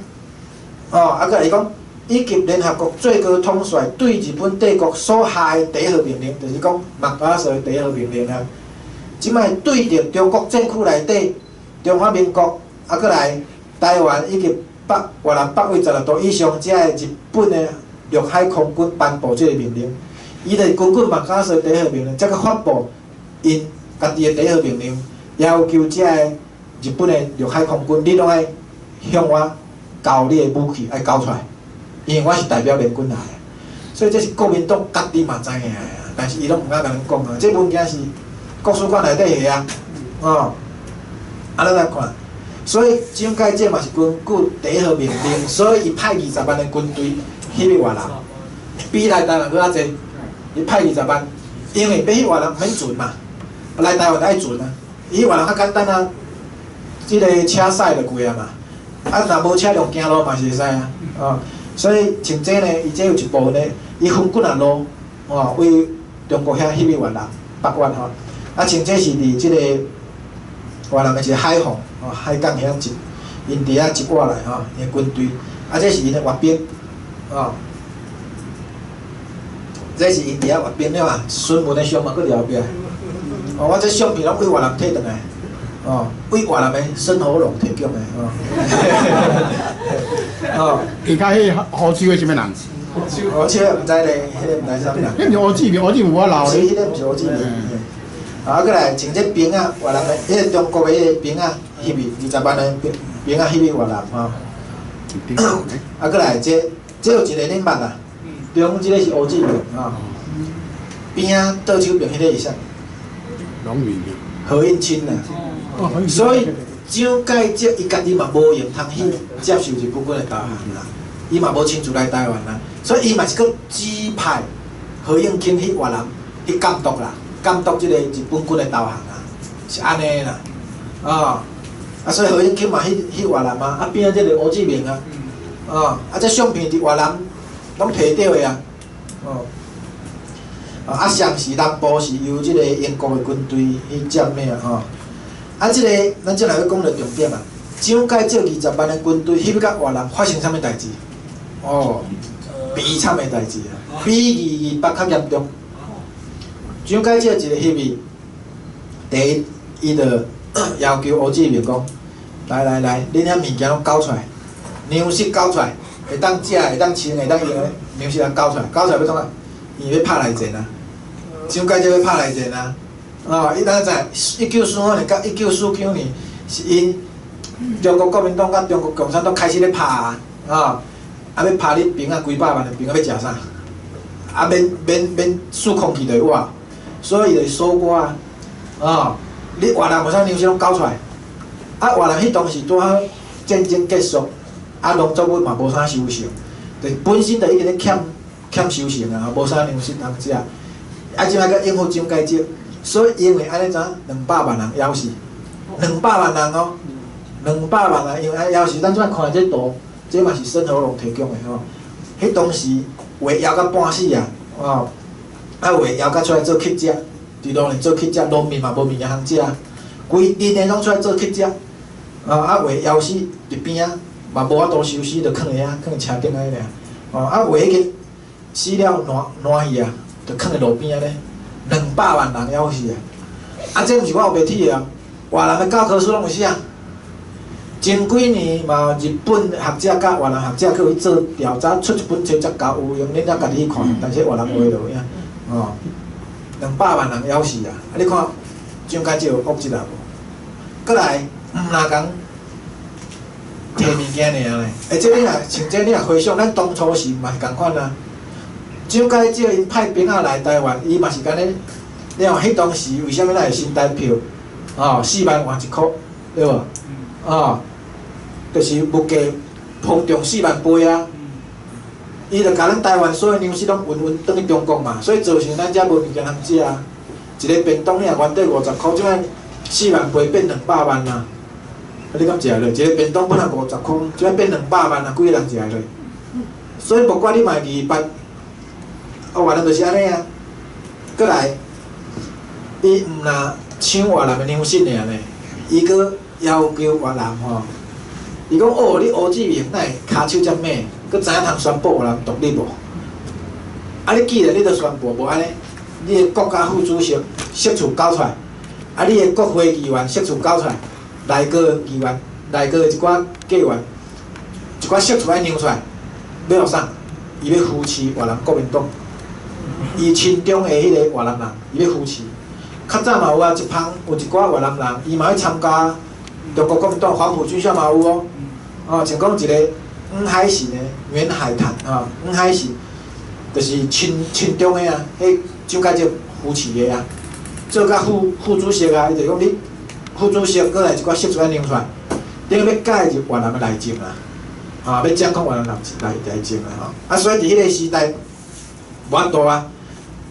哦，啊，閣來伊講，以及聯合國最高統帥對日本帝國所下的第一號命令，就是講麥阿瑟的第一號命令啊。這擺對著中國戰區內底，中華民國啊，閣來台灣以及北越南北緯16度以上遮的日本的陸海空軍頒布這個命令，伊就是根據麥阿瑟第一號命令，才閣發布𪜶家己的第一號命令，要求遮的日本的陸海空軍，你攏愛向我交你的武器，愛交出來，因為我是代表聯軍來的，所以這是國民黨家己嘛知影的，但是伊攏毋敢共咱講啊。這文件是國史館內底的啊，哦，啊，咱來看，所以蔣介石嘛是根據第一號命令，所以伊派20萬的軍隊去越南，比來台灣閣較濟，伊派二十萬，因為欲去越南毋免船嘛，來台灣愛船啊，伊去越南較簡單啊，這個車駛就過啊嘛。啊，若無車輛行路嘛是會使啊，哦，所以像這呢，伊這有一部分呢，伊分幾若路，哦，為中國遐翕去越南、北越吼，啊，像這是佇這個越南的一個海防，哦，海港遐一，𪜶佇遐集過來吼，𪜶的軍隊，啊，這是𪜶的閱兵，哦，這是𪜶佇遐閱兵了啊，孫文的相嘛閣佇後壁，哦，我這相片攏對越南提轉來。哦，對越南的孫和龍提供的哦。哦，伊較彼胡志偉啥物人？胡志偉毋知咧，彼個毋知啥物人。彼毋是胡志明，胡志明有我老咧。是，彼個毋是胡志明。啊，閣來像這兵仔，越南的，彼個中國的彼個兵仔，翕去20萬的兵兵仔翕去越南吼。啊，閣來這，這有一个恁捌啦，中這个是烏志明吼，邊仔倒手邊彼个是啥？龍雲。何應欽啊。所以蔣介石伊家己嘛無閒通去接受日本軍的投降啦，伊嘛無親自來台灣啦，所以伊嘛是閣指派何應欽去越南去監督啦，監督這个日本軍的投降啦，是按呢啦，啊，啊所以何應欽嘛去越南啊，啊邊仔這个烏志明啊，啊，啊這相片佇越南攏提著的啊，哦，啊上是南部是由這个英國的軍隊去佔領吼。啊，這个咱這來欲講著重點啊！蔣介石20萬的軍隊去欲佮越南發生啥物代誌？哦，悲慘的代誌啊，比228較嚴重。蔣介石一个翕去，第一，伊就要求烏志明講：來來來，恁遐物件攏交出來，糧食交出來，會當食、會當穿、會當用的糧食啊交出來，交出來欲創啥？伊欲拍內戰啊！蔣介石欲拍內戰啊！哦，伊當在1945年佮1949年，是𪜶中國國民黨佮中國共產黨開始咧拍啊，哦，啊欲拍你兵仔幾百萬的兵仔欲食啥？啊免免免輸空氣就會活，所以伊就鎖國啊，哦，你越南有啥糧食攏交出來，啊越南彼當時拄好戰爭結束，啊農作物嘛無啥收成，就本身就已經咧欠欠收成啊，無啥糧食通食，啊這擺閣應付蔣介石。所以因為按呢怎200萬人枵死，兩百萬人哦，兩百萬人因為按呢枵死。咱這擺看這圖，這嘛是孫和龍提供的吼。彼當時話枵甲半死啊，哦，啊有的枵甲出來做乞食，佇路呢做乞食，農民嘛無物件通食，規陣的攏出來做乞食，啊啊有的枵死佇邊仔嘛無法度收屍，就囥佇遐，囥佇車頂仔爾。哦，啊有的已經死了爛爛去啊，就囥佇路邊仔咧。200萬人枵死啊！啊，這毋是我黑白鐵的啊，越南的教科書攏有寫。前幾年嘛，日本學者佮越南學者去做調查，出一本冊才夠有用，恁才家己去看。但是越南話就有影，哦，200萬人枵死啊！啊，你看蔣介石有惡質啊無？閣來，毋若共提物件爾咧。欸，這你若像這你若回想，咱當初時嘛是仝款啊。蔣介石𪜶派兵仔來台灣，伊嘛是按呢。你看彼當時為啥物咱會新台票？哦，4萬換一箍，對無？哦，就是物價膨脹4萬倍啊！伊就共咱台灣所有糧食攏運運轉去中國嘛，所以造成咱遮無物件通食啊。一个便當你若原底50箍，這擺4萬倍變200萬啊！啊，你敢食會落？一个便當本來50箍，這擺變兩百萬啊，幾个人食會落？所以無怪你嘛228。啊，越南就是按呢啊，閣來，伊毋若搶越南的糧食爾呢，伊閣要求越南吼，伊講哦，你烏志明哪會跤手遮猛，閣知影通宣布越南獨立無？啊，你既然你都宣布無按呢，你的國家副主席釋出交出來，啊，你的國會議員釋出交出來，內閣議員、內閣的一寡議員，一寡釋出愛讓出來，欲予啥？伊欲扶持越南國民黨。伊親中的彼個越南人，伊欲扶持。較早嘛有啊，一芳有一寡越南人，伊嘛去參加中國國民黨黃埔軍校嘛有哦。哦，像講一个黃海神的袁海坦啊，黃海神就是親親中的啊，彼蔣介石扶持的啊，做甲副副主席啊，伊就講你副主席閣來一寡釋出愛讓出來，等於欲介入越南的內政啊，啊，欲掌控越南內內內政啊吼。啊，所以佇彼个時代無法度啊。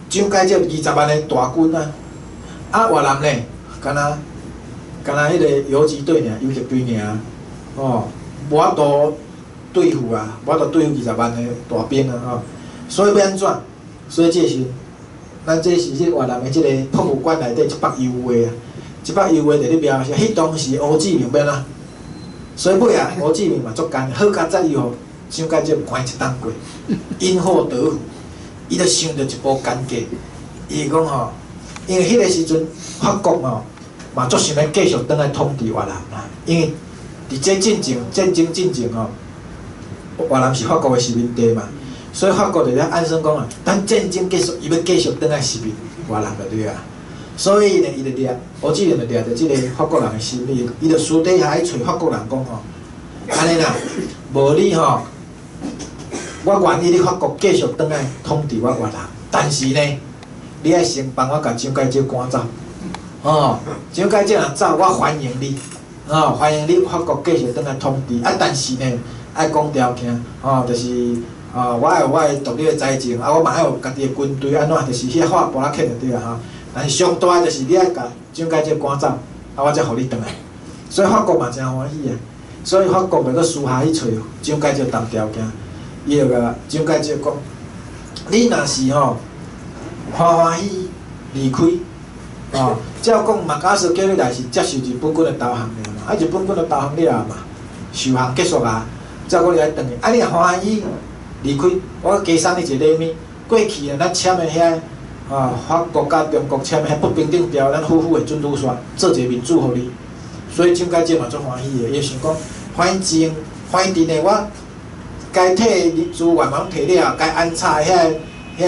蔣介石20萬的大軍啊，啊越南呢，敢若敢若彼个游擊隊爾，游擊隊爾，哦，無法度對付啊，無法度對付20萬的大兵啊，吼，所以欲按怎？所以這時，咱這是這越南的這个博物館內底一幅油畫啊，這幅油畫佇咧描寫，彼當時烏志明欲按怎？所以尾啊，烏志明嘛足奸，好佳哉伊予蔣介石關一冬過，因禍得福。伊就想著一步奸計，伊講吼，因為彼个時陣法國吼嘛足想欲繼續轉來統治越南啦，因為佇這進前戰爭進前吼，越南是法國的殖民地嘛，所以法國就咧按算講啊，等戰爭結束，伊欲繼續轉來殖民越南就對啊。所以呢，伊就掠，烏志明就掠著這个法國人的心理，伊就私底下去揣法國人講吼，按呢啦，無你吼，我願意你法國繼續轉來統治我越南，但是呢，你愛先幫我共蔣介石趕走，哦，蔣介石若走，我歡迎你，哦，歡迎你法國繼續轉來統治，啊，但是呢，愛講條件，哦，就是，哦，我愛有我的獨立的財政，啊，我嘛愛有家己的軍隊，按怎，就是彼個話無啦客就對啊吼。但是上大的就是你愛共蔣介石趕走，啊，我才予你轉來。所以法國嘛誠歡喜啊，所以法國就閣私下去揣蔣介石談條件，伊就共蔣介石講：你若是吼歡歡喜離開，哦，照講麥克阿瑟叫你來是接受日本軍的投降爾嘛，啊，日本軍都投降了嘛，受降結束啊，照講你愛轉去，啊，你若歡喜離開，我加送你一個禮物，過去啊，咱簽的遐。啊，法國佮中國簽彼不平等條，咱好好的准予煞，做一個民主予你，所以蔣介石嘛足歡喜的，伊想講，反正呢，我該退的資源嘛攏提了，該安插遐個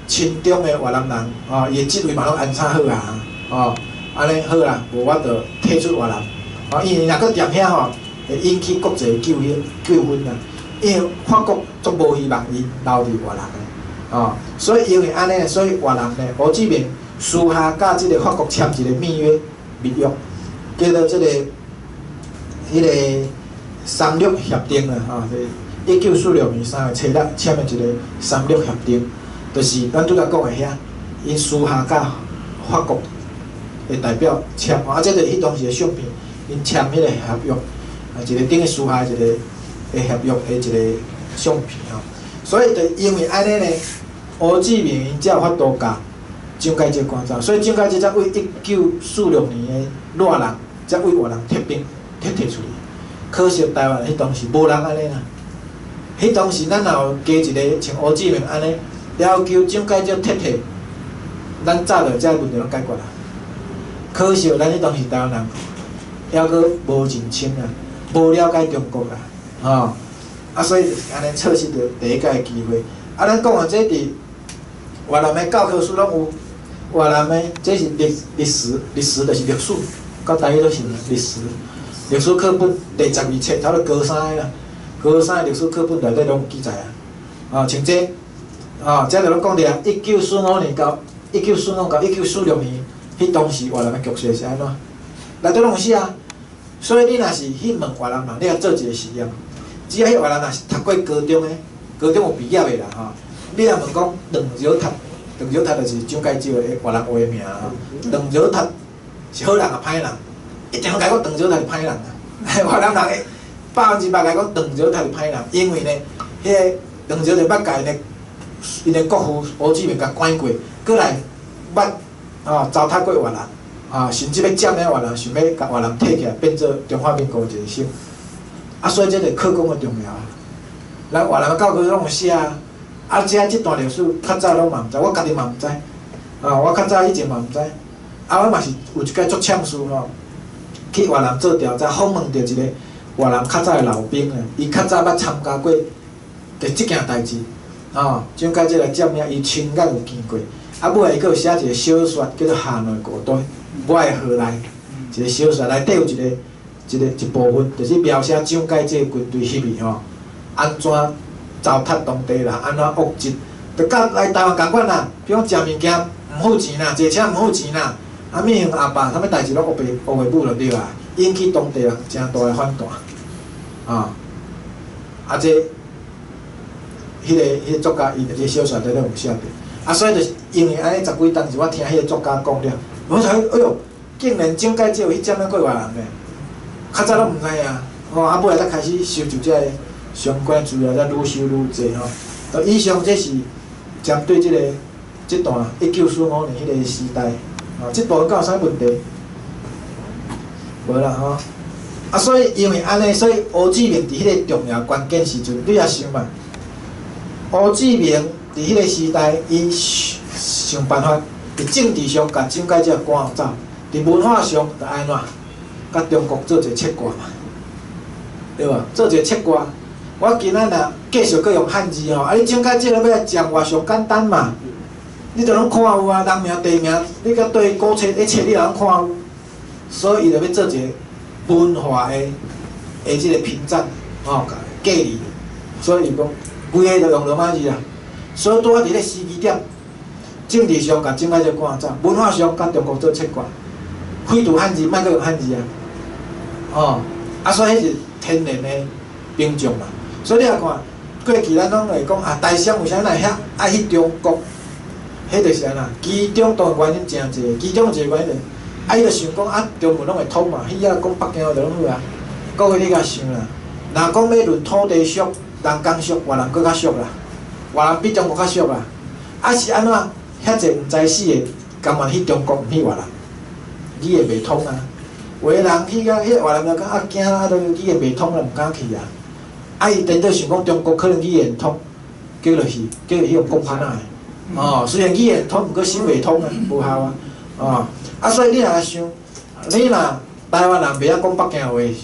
親中的越南人，哦，伊的職位嘛攏安插好啊，哦，按呢好啦，無我就退出越南，哦，因為若閣踮遐吼，會引起國際糾紛糾紛啊，因為法國足無希望𪜶留佇越南的。哦，所以因為按呢，所以越南呢，胡志明私下佮這个法國簽一個密約，密約叫做這个彼个三六協定啊，吼，1946年3月初六簽的一个三六協定，就是咱拄才講的遐，𪜶私下佮法國的代表簽，啊，這個彼當時的相片，𪜶簽彼个合約，啊，一个等於私下一个的合約的一个相片吼。所以就因為按呢呢，胡志明𪜶才有法度共蔣介石趕走，所以蔣介石才為1946年的熱人，才為越南撤兵撤退出去。可惜台灣彼當時無人按呢啦，彼當時咱若有加一个像胡志明按呢，要求蔣介石撤退，咱早就這個問題攏解決啦。可惜咱彼當時台灣人猶閣無認清啊，無了解中國啦，吼。啊，所以按呢錯失著第一擺的機會。啊，咱講的這佇越南的教科書攏有，越南的這是歷歷史，歷史就是歷史，佮台語都是歷史。歷史課本第12冊，差不多高三的啦，高三的歷史課本內底攏有記載啊。啊，像這，啊，這就攏講著啊，1945到1946年，彼當時越南的局勢是按怎？內底攏有寫啊。所以你若是去問越南人，你愛做一個實驗。只要彼越南人是讀過高中的，高中有畢業的啦吼，你若問講鄧小塔，鄧小塔就是蔣介石的越南話名吼。鄧小塔是好人抑歹人？一定共講鄧小塔是歹人啊！越南人會100%共講鄧小塔是歹人，因為呢，彼个鄧小塔捌共𪜶的國父胡志明共趕過，閣來捌吼糟蹋過越南，啊，甚至欲佔領越南，想欲共越南提起來變做中華民國一個省。啊，所以這個課綱的重要啊。咱越南教科書攏有寫啊，啊，這這段歷史較早攏嘛毋知，我家己嘛毋知，啊，我較早以前嘛毋知，啊，我嘛是有一擺足嗆事吼，去越南做調查，訪問著一个越南較早的老兵啊，伊較早捌參加過佇這件代誌，吼，蔣介石來佔領，伊親眼有見過。啊，尾仔伊閣有寫一個小說，叫做《河內國都》，我的河內，一個小說內底有一部分，就是描寫蔣介石軍隊入去吼，按怎糟蹋當地人，按怎惡質，就佮來台灣仝款啦。比如講食物件毋付錢啦，坐車毋付錢啦，啊，物阿爸啥物代誌攏烏白烏白母就對啊，引起當地人誠大的反彈，啊，啊這，彼個作家伊佇這小說內底有寫著，啊，所以就是因為按呢十幾冬時，我聽彼個作家講了，我才哎喲，竟然蔣介石有去佔領過越南的，較早攏毋知影，吼，啊，尾仔才開始收集這个相關資料，才愈收愈濟吼。以上這是針對這段1945年彼個時代，吼，這部分敢有啥問題？無啦吼。啊，所以因為按呢，所以胡志明佇彼個重要關鍵時陣，你也想嘛，胡志明佇彼個時代，伊想辦法佇政治上共蔣介石趕走，佇文化上就按怎，共中國做一個切割嘛，對無？做一個切割。我今仔若繼續閣用漢字吼，啊，你蔣介石欲來占我上簡單嘛，你就攏看有啊，人名地名，你佮對古冊咧冊，你也攏看有，所以伊就欲做一個文化的的這个屏障，吼，隔離，所以伊講規个就用羅馬字啦。所以拄仔佇咧時機點，政治上共蔣介石趕走，文化上共中國做切割，廢除漢字，莫閣用漢字啊，哦，啊，所以彼是天然的屏障嘛。所以你若看過去咱攏會講啊，台商為啥物會遐愛去中國？彼就是按怎，其中當然原因誠濟，其中一個原因就是，啊，伊就想講啊，中文攏會通嘛，去遐講北京話就攏好啊。各位你共想啦，若講欲論土地俗、人工俗，越南閣較俗啦，越南比中國較俗啦。啊是按怎？遐濟毋知死的，甘願去中國，毋去越南，語言袂通啊。有的人去到彼越南就講啊驚啊，都語言袂通啦，毋敢去啊。啊，伊顛倒想講中國可能語言通，結果去，結果去予講歹仔的。哦，雖然語言通，毋過心袂通啊，無效啊。哦，啊，所以你若想，你若台灣人袂曉講北京話的時，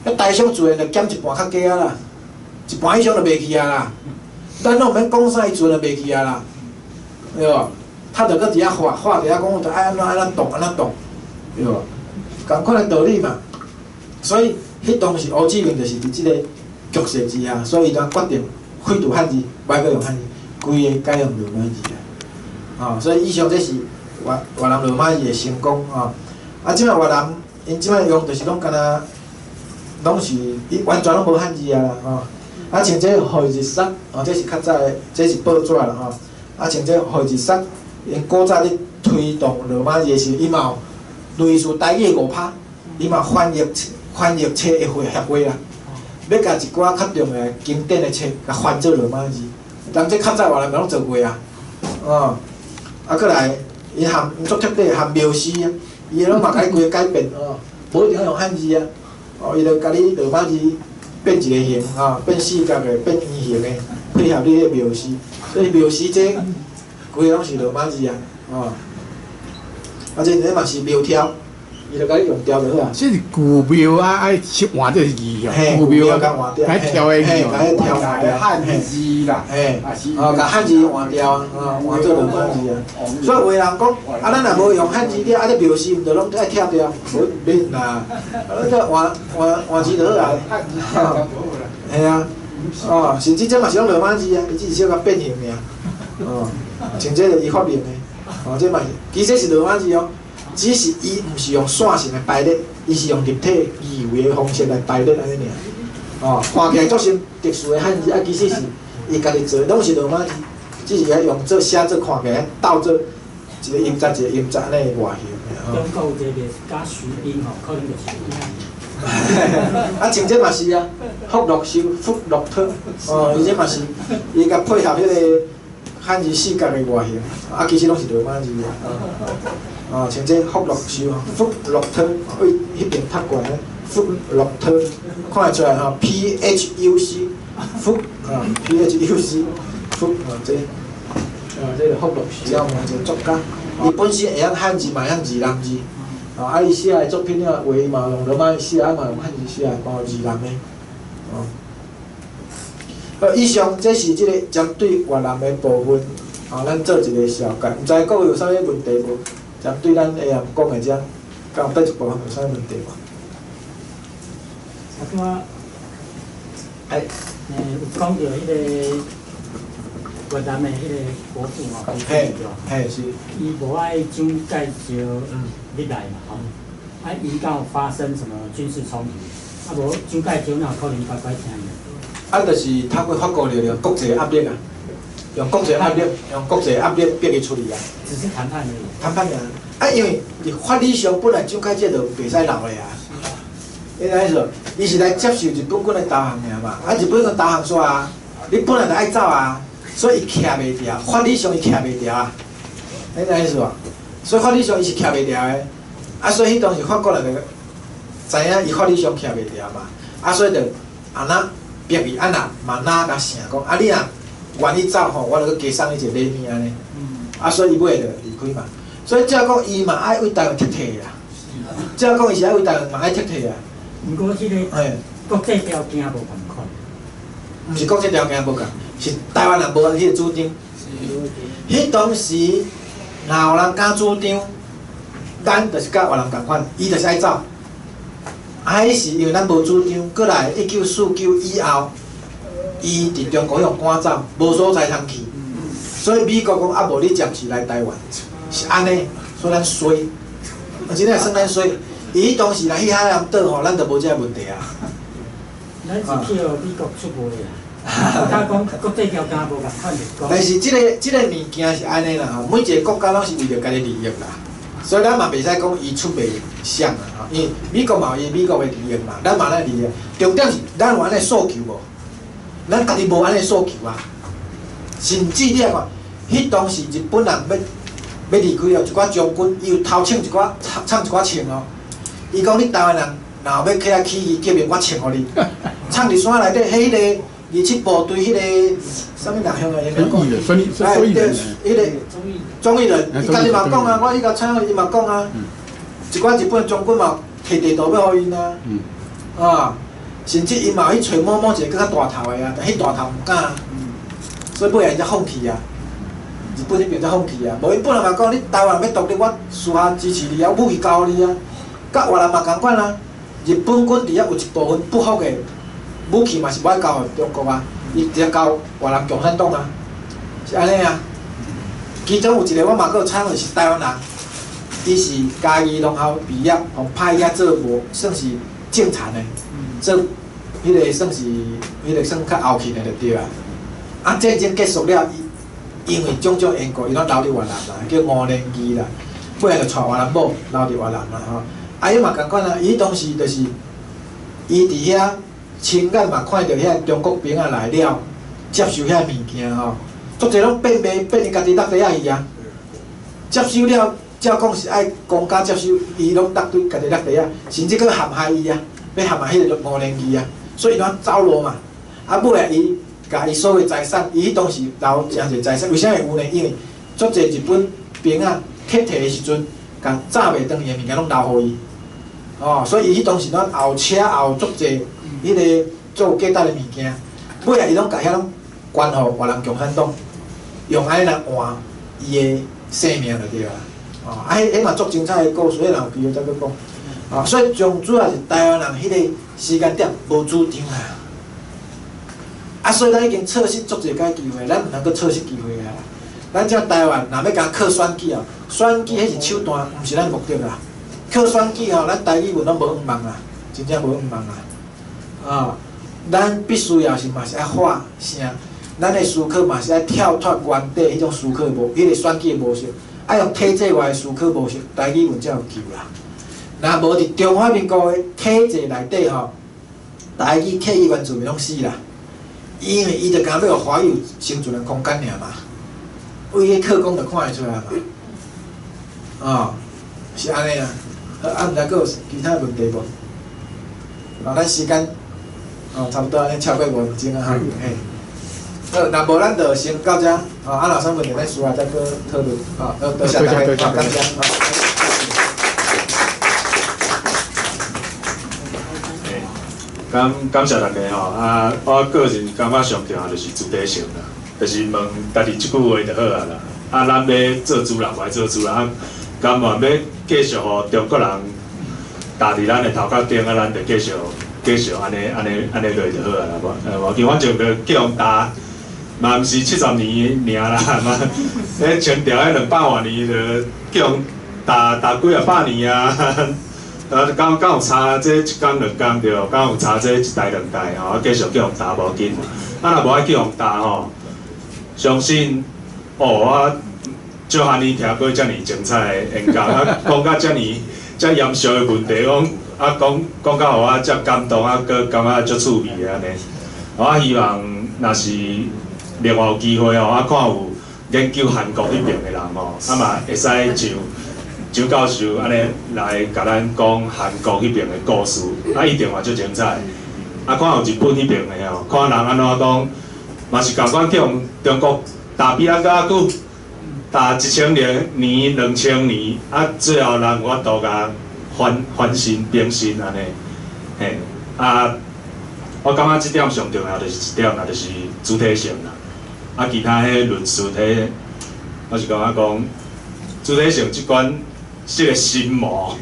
彼台商自然就減一半較低啊啦，一半以上就袂去啊啦。咱攏毋免講啥，伊自然就袂去啊啦，對無？他就閣佇遐畫畫，佇遐講，就愛按怎按怎動，按怎動，對無？仝款的道理嘛。所以，彼當時胡志明就是佇這个局勢之下，所以伊才決定廢除漢字，莫閣用漢字，規个改用羅馬字啊。哦，所以以上這是越南羅馬字的成功吼。啊，這擺越南𪜶這擺用就是攏敢若，攏是伊完全攏無漢字啊啦吼。啊，像這號日索，哦，這是較早的，這是報紙啦吼。啊，像這號日索，𪜶古早咧推動羅馬字的時，伊嘛有類似台語5%，伊嘛翻譯冊的會協會啦，欲共一寡較重要的經典的冊，共翻做羅馬字。人這較早越南嘛攏做過啊，哦，啊，閣來，伊含𪜶足徹底含廟詩啊，伊攏嘛共你規个改變哦，無一定愛用漢字啊，哦，伊就共你羅馬字變一个形，吼，變四角的，變圓形的，配合你的廟詩，所以廟詩這規个攏是羅馬字啊，哦，啊，這嘛是廟條，伊就共你用調就好啊。這是舊廟啊，愛換這個字哦，舊廟啊，共換掉，共調的字哦，共調換掉漢字啦，嘿，哦，共漢字換掉啊，哦，換做羅馬字啊。所以有的人講，啊，咱若無用漢字了，啊，這廟詩毋就攏愛拆掉？無免啦，啊，這換換換字就好啊。漢字拆掉就好啦。嘿啊，哦，甚至這嘛是攏羅馬字啊，伊只是小可變形爾。哦，像這就伊發明的，哦，這嘛是，其實是羅馬字哦。只是伊毋是用線性的排列，伊是用立體二維的方式來排列按呢爾。哦，看起來足像特殊的漢字，啊，其實是伊家己做的，攏是羅馬字，只是愛用做寫做看起來鬥做一個音節一個音節按呢的外形。中國有一個加徐彬吼，可能就是伊。啊，像這嘛是啊，福祿壽、福祿特，哦，伊這嘛是，伊共配合彼個漢字四角的外形，啊，其實攏是羅馬字啊。哦，像這福祿壽、福祿特，位彼邊讀過來，福祿特，看會出來吼，P H U C，福啊，P H U C，福啊，這，啊，這個福祿壽，一個作家，伊本身會曉漢字，嘛會曉越南字，啊，伊寫的作品了，話嘛用羅馬字寫，啊嘛用漢字寫，嘛有越南的，哦。以上這是這個針對越南的部分，啊，咱做一個小解，毋知各位有啥物問題無？針對咱下暗講的這，敢有佗一部分有啥物問題無？啊，拄仔，哎，有講著彼个越南的彼个國父吼，嘿，嘿是。伊無愛蔣介石入來嘛吼，啊，𪜶敢有發生什麼軍事衝突？啊，無蔣介石哪有可能乖乖聽伊？啊，就是透過法國力量、國際壓力啊，用國際壓力、用國際壓力逼伊出去啊。只是談判而已。談判爾。啊，因為佇法理上本來蔣介石就袂使留的啊。你知影意思無？伊是來接受日本軍的投降爾嘛。啊，日本軍投降煞啊，你本來就愛走啊，所以伊徛袂牢。法理上伊徛袂牢啊。你知影意思無？所以法理上伊是徛袂牢的。啊，所以彼當時法國人就知影伊法理上徛袂牢嘛。啊，所以就按怎逼伊，啊若嘛若共成講，啊你若願意走吼，我就閣加送你一個禮物按呢。啊，所以伊尾就離開嘛。所以照講，伊嘛愛為台灣撤退啊。照講，伊是愛為台灣嘛愛撤退啊。毋過這個國際條件無仝款。毋是國際條件無仝，是台灣人無彼個主張。彼當時，若有人敢主張，咱就是佮越南仝款，伊就是愛走。啊，彼是因為咱無主張，閣來1949以後，伊佇中國予趕走，無所在通去，所以美國講啊，無你暫時來台灣，是按呢，所以咱衰，啊，真正算咱衰。伊當時若去海南島吼，咱就無這个問題啊。咱是去予美國出賣啊！他講國際條件無仝款就講。但是這個物件是按呢啦吼，每一個國家攏是為著家己利益啦，所以咱嘛袂使講伊出賣誰啊吼，因為美國嘛有伊美國的利益嘛，咱嘛咱利益。重點是咱有按呢訴求無？咱家己無按呢訴求啊。甚至你來看，彼當時日本人欲離開了，一寡將軍伊有偷唱一寡唱一寡唱哦。伊講你台灣人若欲起來起義革命，我唱予你。唱佇山內底，彼個二七部隊，彼個啥物人鄉啊？孫哎，對，彼個鍾異人，伊家己嘛講啊，我去共採訪，伊嘛講啊，一寡日本將軍嘛提地圖欲予𪜶啊，啊，甚至伊嘛去揣某某一個閣較大頭的啊，但彼大頭毋敢，所以尾仔𪜶才放棄啊。日本彼邊才放棄啊，無𪜶本來嘛講，你台灣欲獨立，我私下支持你啊，武器交予你啊。佮越南嘛仝款啊，日本軍佇遐有一部分不服的武器嘛是無愛交予中國啊，伊直接交越南共產黨啊，是按呢啊。其中有一個我嘛閣有參與是台灣人，伊是嘉義農校畢業，予派去遐做無算是種田的，做彼個算是彼個算較後勤的就對啊。啊，戰爭結束了，伊因為種種緣故，伊攏留佇越南啦，叫吳連義啦，尾仔就娶越南某，留佇越南啦吼。啊，伊嘛仝款啊，伊當時就是伊佇遐親眼嘛看著遐中國兵仔來了，接收遐物件吼，足濟攏變賣變伊家己落地仔去啊。接收了，照講是愛公家接收，伊攏落對家己落地仔，甚至閣陷害伊啊，欲陷害彼個吳連義啊，所以伊攏走路嘛。啊，尾仔伊共伊所有財產，伊彼當時留誠濟財產，為啥會有呢？因為足濟日本兵仔撤退的時陣，共炸袂轉去的物件攏留予伊。哦，所以伊彼當時攏後車後足濟彼個足有價值的物件，尾仔伊攏共遐攏捐予越南共產黨，用按呢來換伊的性命就對啊。哦，啊，彼嘛足精彩的故事，彼若有機會再閣講。哦，所以上主要是台灣人彼個時間點無主張啊。啊，所以咱已經錯失足濟擺機會，咱毋通閣錯失機會啊！咱這台灣若欲共靠選舉哦，選舉彼是手段，毋是咱目的啦。靠選舉吼，咱台語文攏無向望啊，真正無向望啊！啊，咱必須也是嘛是愛發聲，咱的思考嘛是愛跳脫原底彼種思考模，彼個選舉的模式，愛用體制外的思考模式，台語文才有救啦。若無佇中華民國的體制內底吼，台語客語原住民攏死啦，因為伊就敢欲予華語有生存的空間爾嘛，為彼課講就看會出來嘛，哦，是按呢啊。好，啊，毋知閣有其他問題無？啊，咱時間哦，差不多按呢超過5分鐘啊，嘿。好，若無咱就先到遮，哦，啊，若有啥問題，咱私下再閣討論，哦，好，多謝大家，好，感謝。感謝大家吼，啊，我個人感覺上重要就是主體性啦，就是問家己這句話就好啊啦。啊，咱欲做主人，無愛做主人，啊，甘願欲繼續予中國人踏佇咱的頭殼頂，啊，咱就繼續按呢落就好啊啦。無，無，反正就叫予踏，嘛毋是70年爾啦，嘛，彼清朝彼200外年就叫予踏踏幾仔百年啊。啊，敢有差這一工兩工對，敢有差這一代兩代吼，啊，繼續叫予踏無緊。啊，若無愛叫予踏吼，相信哦，我少漢尼聽過遮爾精彩的演講，啊，講甲遮爾遮嚴肅的問題，講啊講講甲予我遮感動，啊，閣感覺足趣味的按呢。我希望若是另外有機會吼，啊，看有研究韓國彼邊的人吼，啊嘛會使像周教授按呢來共咱講韓國彼邊的故事，啊一定嘛足精彩。啊，看有日本彼邊的吼，看人按怎講，嘛是仝款去予中國打比咱較久，打1000年、2000年，啊最後人有法度共翻身變身按呢，嘿，啊，我感覺這點上重要就是一點啦，就是主體性啦。啊，其他彼論述彼，我是感覺講主體性這款這個心魔，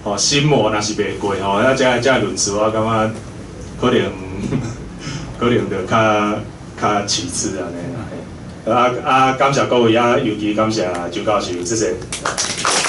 吼。吼，心魔若是袂過吼，啊，這論述我感覺可能就較其次按呢啦。啊啊，感謝各位啊，尤其感謝周教授，謝謝。